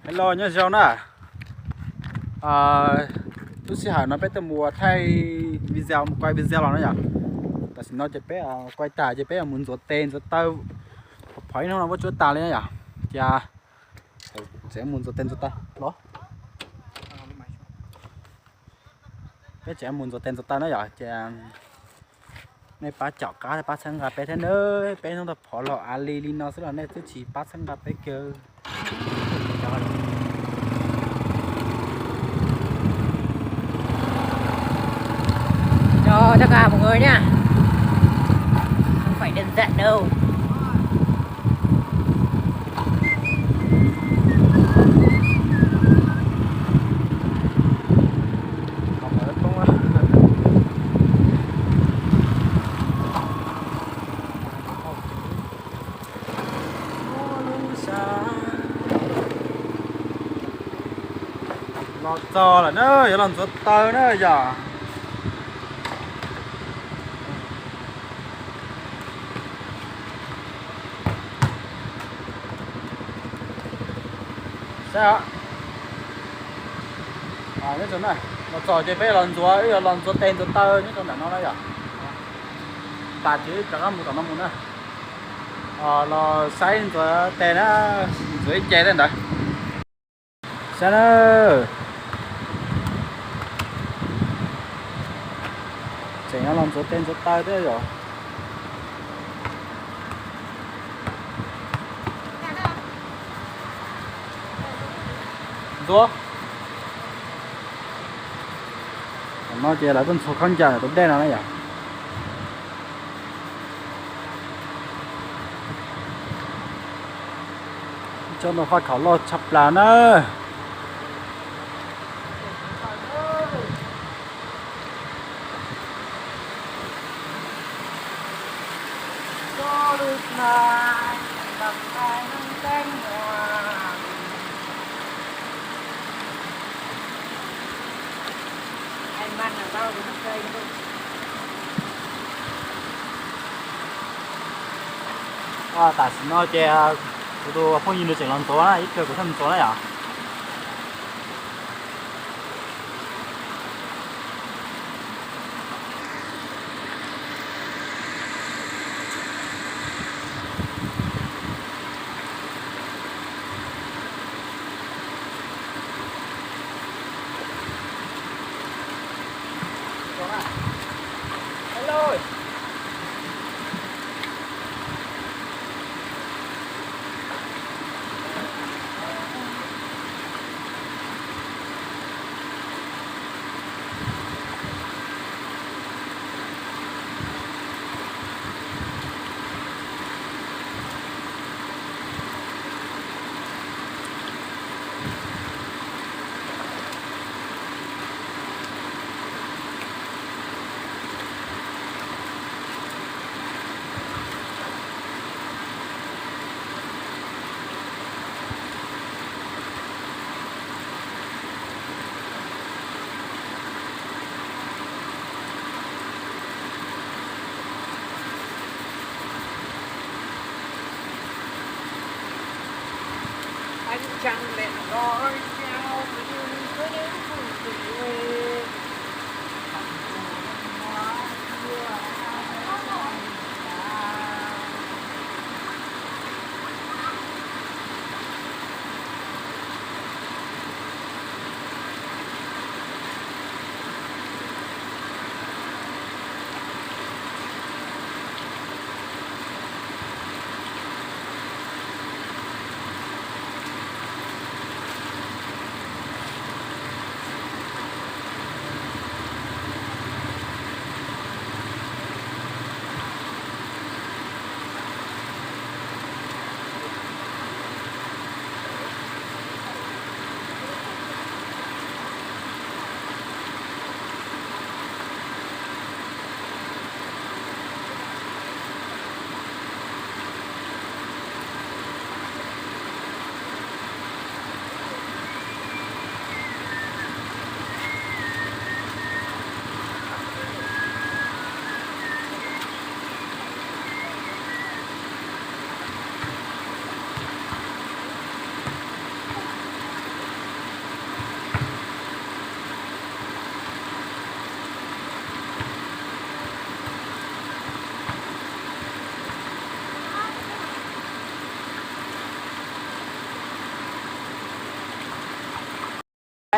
Hello, nyob zoo na. Lub sij hawm no peb tuaj mus thaij video, mus quay video los na yom. Tam sim no ces peb quay tas ces peb mus ntxuav tes ntxuav taw, phov ib hnub no muab tsuab tas li na yom. Ces tseem mus ntxuav tes ntxuav taw los. Peb tseem mus ntxuav tes ntxuav taw na yom, ces nej pab caum qab pab txhawb nqa peb thiab nawb. Peb hnub tau phov los av li li no xwb los nej twb tsis pab txhawb nqa peb kiag. Cho các bạn mọi người nha. Không phải đơn giản đâu. Los txog lawm na, yuav los ntxuav taw na yom. Saib, nyob tso na, los txog ces peb los ntxuav, wb yuav los ntxuav tes ntxuav taw nyob rau ntawm no na yom. Tas ces wb rov qab mus tom no mus na. Los saib ntxuav tes na, ntxuav ib ce tej ntawd. Saib na, tseem los ntxuav tes ntxuav taw thiab yom. Ntxuav. Tam no ces lawv tuaj ntxhua khaub ncaws tus dej no na yom. Coj ntau faj khaum loj tshaj plaws na. Tam sim no ces kuv tus phooj ywg nws tseem los ntxuav na, ib pliag kuv thiaj mus ntxuav na yom.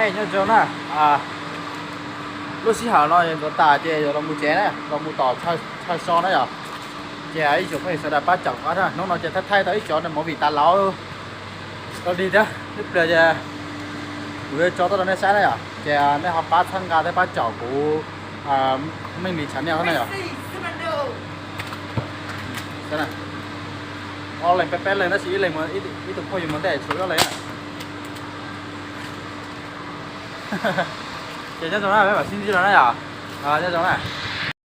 Nyob zoo na, lub sij hawm no yuav ntxuav tas ces yuav los mus tsev na, los mus tom chaw so na yom. Ces ib tsoom phooj ywg sawv daws pab caum kuv na, hnub no ces thaij thaij tau ib cov movie tas laus los dig thiab, ib pliag ces kuv yuav tso tuaj rau nej saib na yom. Ces nej ho pab txhawb nqa thiab pab caum kuv Meej Lis channel na yom. Ob leeg peb peb leeg tab sis ib leeg, ib tug phooj ywg mus ntej tshuav ob leeg na. Ces nyob zoo na, peb mam sib ntsib dua na yom. Nyob zoo na.